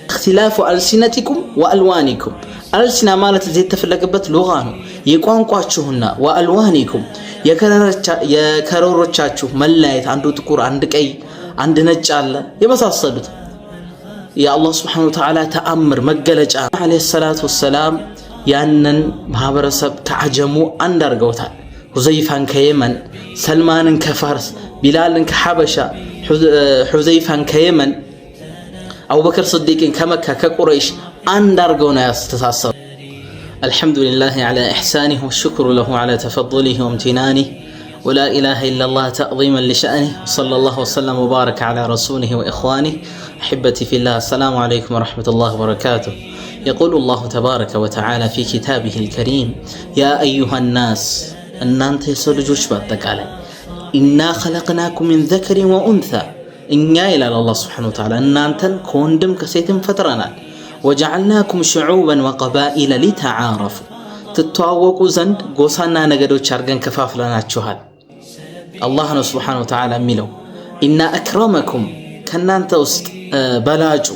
اختلاف ألسنتكم وألوانكم። ألسنة ማለት እዚህ የተፈለገበት لغة ነው፣ የቋንቋችሁና وألوانكم የከለሮቻችሁ መለያየት፣ አንዱ ጥቁር፣ አንድ ቀይ፣ አንድ ነጭ አለ የመሳሰሉት የአላህ سبحانه وتعالى ተአምር መገለጫ። عليه الصلاة والسلام ያንን ማህበረሰብ ከዓጀሙ አንድ አድርገውታል። ሁዘይፋን ከየመን፣ ሰልማንን ከፋርስ፣ ቢላልን ከሐበሻ፣ ሁዘይፋን ከየመን፣ አቡበክር ስዲቅን ከመካ ከቁረይሽ አንድ አድርገው ነው ያስተሳሰሩ። الحمد لله على إحسانه والشكر له على تفضله وامتنانه ولا إله إلا الله تعظيما لشأنه وصلى الله وسلم وبارك على رسوله وإخوانه أحبتي في الله السلام عليكم ورحمة الله وبركاته። يقول الله تبارك وتعالى في كتابه الكريم يا أيها الناس እናንተ የሰው ልጆች በአጠቃላይ إنا خلقناكم من ذكر وأنثى እኛ ይላል አላህ سبحانه وتعالى እናንተን ከወንድም ከሴትም ፈጥረናል። وجعلناكم شعوبا وقبائل لتعارفوا ትተዋወቁ ዘንድ ጎሳና ነገዶች አድርገን ከፋፍለናችኋል። አላህ ነው سبحانه وتعالى የሚለው إن أكرمكم ከእናንተ ውስጥ በላጩ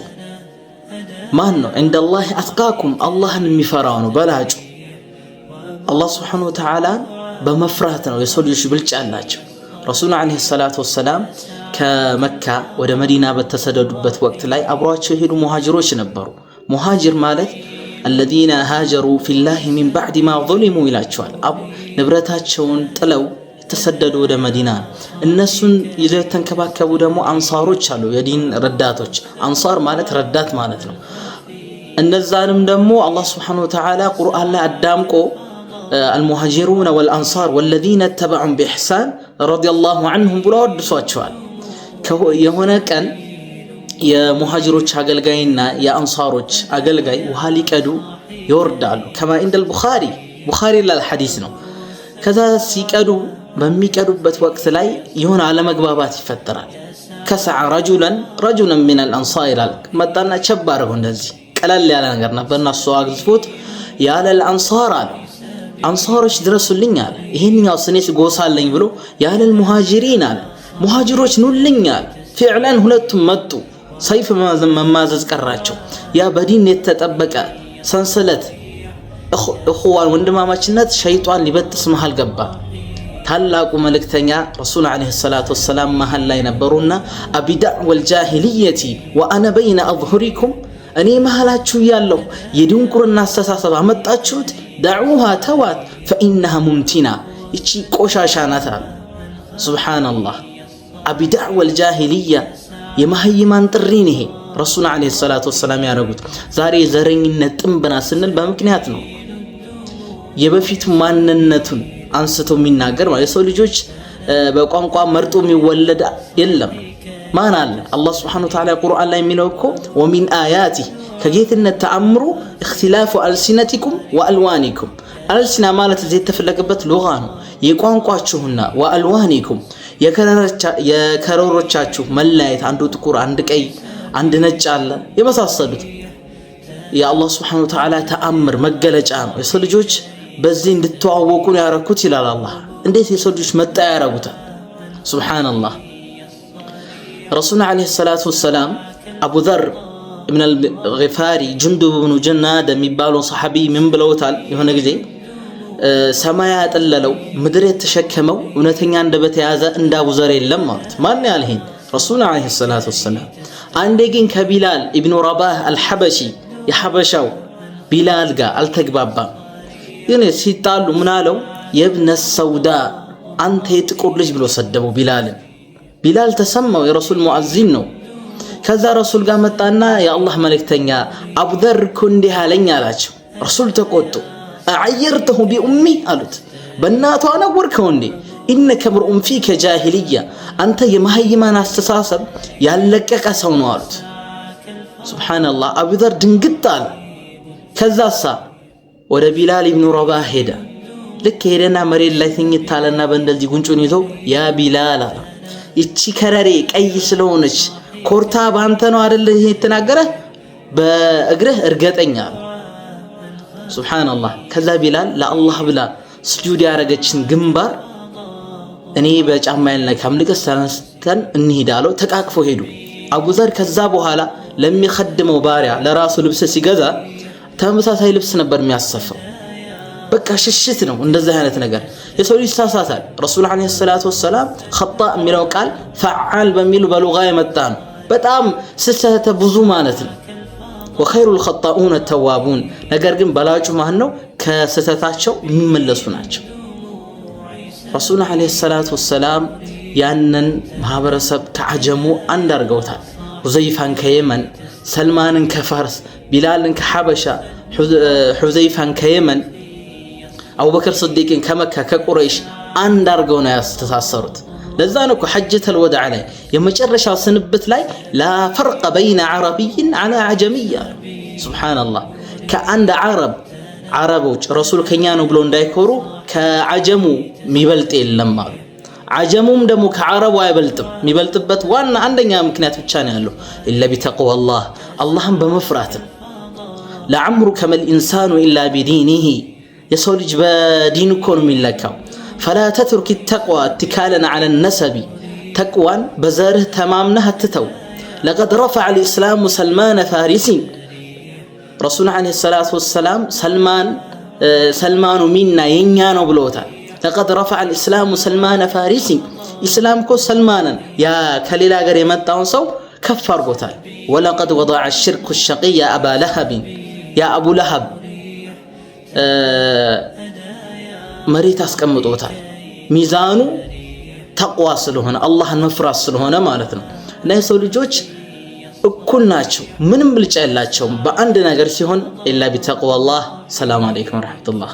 ማን ነው? عند الله أتقاكم አላህን የሚፈራው ነው በላጩ። አላህ سبحانه وتعالى ን በመፍራት ነው የሰው ልጆች ብልጫ አላቸው። ረሱሉ عليه الصلاة والسلام ከመካ ወደ መዲና በተሰደዱበት ወቅት ላይ አብሯቸው የሄዱ ሙሃጅሮች ነበሩ። ሙሃጅር ማለት الذين هاجروا في الله من بعد ما ظلموا ይላቸዋል። ንብረታቸውን ጥለው የተሰደዱ ወደ መዲና። እነሱን ይዘው የተንከባከቡ ደግሞ አንሳሮች አሉ፣ የዲን ረዳቶች። አንሳር ማለት ረዳት ማለት ነው። እነዛንም ደግሞ አላህ سبحانه وتعالى ቁርአን ላይ አዳምቆ المهاجرون والأنصار والذين اتبعوهم بإحسان رضي الله عنهم ብሎ አወድሷቸዋል። የሆነ ቀን የሙሃጅሮች አገልጋይና የአንሳሮች አገልጋይ ውሃ ሊቀዱ ይወርዳሉ። كما عند البخاري ቡኻሪ ላል ሐዲስ ነው። ከዛ ሲቀዱ በሚቀዱበት ወቅት ላይ የሆነ አለመግባባት ይፈጠራል። كسع رجلا رجلا من الأنصار ይላል። መጣና ቸብ አድርገው እንደዚህ ቀለል ያለ ነገር ነበር እና እሱ አግዝፎት يا للأنصار አለ። አንሳሮች ድረሱልኝ አለ። ይሄንኛው ስኔስ ጎሳ አለኝ ብሎ يا للمهاجرين አለ። ሙሃጅሮች ኑልኝ አለ። فعلا ሁለቱም መጡ። ሰይፍ መማዘዝ ቀራቸው። ያ በዲን የተጠበቀ ሰንሰለት እኹዋን ወንድማማችነት ሸይጧን ሊበጥስ መሃል ገባ። ታላቁ መልእክተኛ ረሱል عليه الصلاة والسلام መሃል ላይ ነበሩና أبدعوى الجاهلية وأنا بين أظهركم እኔ መሃላችሁ እያለሁ የድንቁርና አስተሳሰብ አመጣችሁት። دعوها ተዋት፣ فإنها منتنة ይቺ ቆሻሻ ናት አሉ። سبحان الله أبدعوى الجاهلية የመሀይማን ጥሪን ይሄ ረሱል عليه الصلاة والسلام ያደረጉት። ዛሬ ዘረኝነት ጥንብና ስንል በምክንያት ነው። የበፊቱ ማንነቱን አንስቶ የሚናገር ማለት የሰው ልጆች በቋንቋ መርጦ የሚወለድ የለም። ማን አለ? አላህ سبحانه وتعالى ቁርአን ላይ የሚለው እኮ ومن آياته ከጌትነት ተአምሩ اختلاف ألسنتكم وألوانكم። ألسنة ማለት እዚህ የተፈለገበት لغة ነው፣ የቋንቋችሁና وألوانكم የከለሮቻችሁ መለያየት፣ አንዱ ጥቁር፣ አንድ ቀይ፣ አንድ ነጭ አለ የመሳሰሉት የአላህ سبحانه وتعالى ተአምር መገለጫ ነው። የሰው ልጆች በዚህ እንድተዋወቁ ነው ያረኩት ይላል አላህ። እንዴት የሰው ልጆች መጣ ያረጉታል? سبحان الله። ረሱል عليه الصلاة والسلام አቡዘር ኢብን አልጊፋሪ ጁንዱብ ብኑ ጀናድ የሚባለው ሰሐቢ ምን ብለውታል? የሆነ ጊዜ ሰማይ ያጠለለው ምድር የተሸከመው እውነተኛ አንደበት የያዘ እንደ አቡዘር የለም ማለት። ማን ያለ ይሄን? ረሱል عليه الصلاة والسلام። አንዴ ግን ከቢላል ኢብኑ ረባህ አልሐበሺ የሐበሻው ቢላል ጋር አልተግባባም። ግን ሲጣሉ ምን አለው? يا ابن السوداء አንተ የጥቁር ልጅ ብሎ ሰደበው ቢላልን። ቢላል ተሰማው፣ የረሱል ሙአዚን ነው። ከዛ ረሱል ጋር መጣና የአላህ መልእክተኛ አቡዘር እኮ እንዲህ አለኝ አላቸው። ረሱል ተቆጡ። أعيرته بأمه አሉት። በእናቷ አነወርከው እንዴ? إنك امرؤ فيك جاهلية አንተ የመሀይማን አስተሳሰብ ያለቀቀ ሰው ነው አሉት። سبحان الله አቡዘር ድንግጥ አለ። ከዛሳ ወደ ቢላል ኢብኑ ረባህ ሄደ። ልክ ሄደና መሬት ላይ ተኝት አለና በእንደዚህ ጉንጩን ይዞ يا ቢላል አለ፣ ይቺ ከረሬ ቀይ ስለሆነች ኮርታ ባንተ ነው አይደል ይሄ የተናገረ በእግርህ እርገጠኛ አለ። سبحان الله። ከዛ ቢላል ለአላህ ብላ ስጁድ ያደረገችን ግንባር እኔ በጫማ ያልነካም፣ ልቅስ ተነስተን እንሂድ አለው። ተቃቅፎ ሄዱ። አቡዘር ከዛ በኋላ ለሚኸድመው ባሪያ ለራሱ ልብስ ሲገዛ ተመሳሳይ ልብስ ነበር የሚያሰፋው። በቃ ሽሽት ነው እንደዚህ አይነት ነገር። የሰው ልጅ ይሳሳታል። ረሱል عليه الصلاة والسلام خطاء የሚለው ቃል فعال በሚሉ በሉጋ የመጣ ነው። በጣም ስህተተ ብዙ ማለት ነው። وخير الخطاؤون التوابون። ነገር ግን በላጩ ማን ነው? ከስህተታቸው የሚመለሱ ናቸው። ረሱል عليه الصلاة والسلام ያንን ማህበረሰብ ከአጀሙ አንድ አድርገውታል። ሁዘይፋን ከየመን፣ ሰልማንን ከፋርስ፣ ቢላልን ከሐበሻ፣ ሁዘይፋን ከየመን፣ አቡበክር ስዲቅን ከመካ ከቁረይሽ አንድ አድርገው ነው ያስተሳሰሩት። ለዛ ነው እኮ حجة الوداع ላይ የመጨረሻው ስንብት ላይ لا فرق بين عربي على عجمي አሉ። سبحان الله፣ ከአንድ ዓረብ ዓረቦች ረሱል ከኛ ነው ብሎ እንዳይኮሩ ከዓጀሙ የሚበልጥ የለም አሉ። ዓጀሙም ደግሞ ከዓረቡ አይበልጥም። የሚበልጥበት ዋና አንደኛ ምክንያት ብቻ ነው ያለው፣ إلا بتقوى الله፣ አላህን በመፍራት ነው። لعمرك ما الإنسان إلا بدينه፣ የሰው ልጅ በዲን እኮ ነው የሚለካው። فلا تترك التقوى اتكالا على النسب፣ ተቅዋን በዘርህ ተማምነህ አትተው። لقد رفع الإسلام سلمان فارس፣ ረሱል عليه الصلاة والسلام سلمان منا የኛ ነው ብለውታል። لقد رفع الإسلام سلمان فارس፣ ኢስላም እኮ ሰልማንን ያ ከሌላ ሀገር የመጣውን ሰው ከፍ አድርጎታል። ولقد وضع الشرك الشقي أبا لهب፣ ያ አቡ ለሀብ መሬት አስቀምጦታል። ሚዛኑ ተቅዋ ስለሆነ አላህን መፍራት ስለሆነ ማለት ነው። እና የሰው ልጆች እኩል ናቸው፣ ምንም ብልጫ የላቸውም በአንድ ነገር ሲሆን إلا بتقوى الله። سلام عليكم ورحمة الله።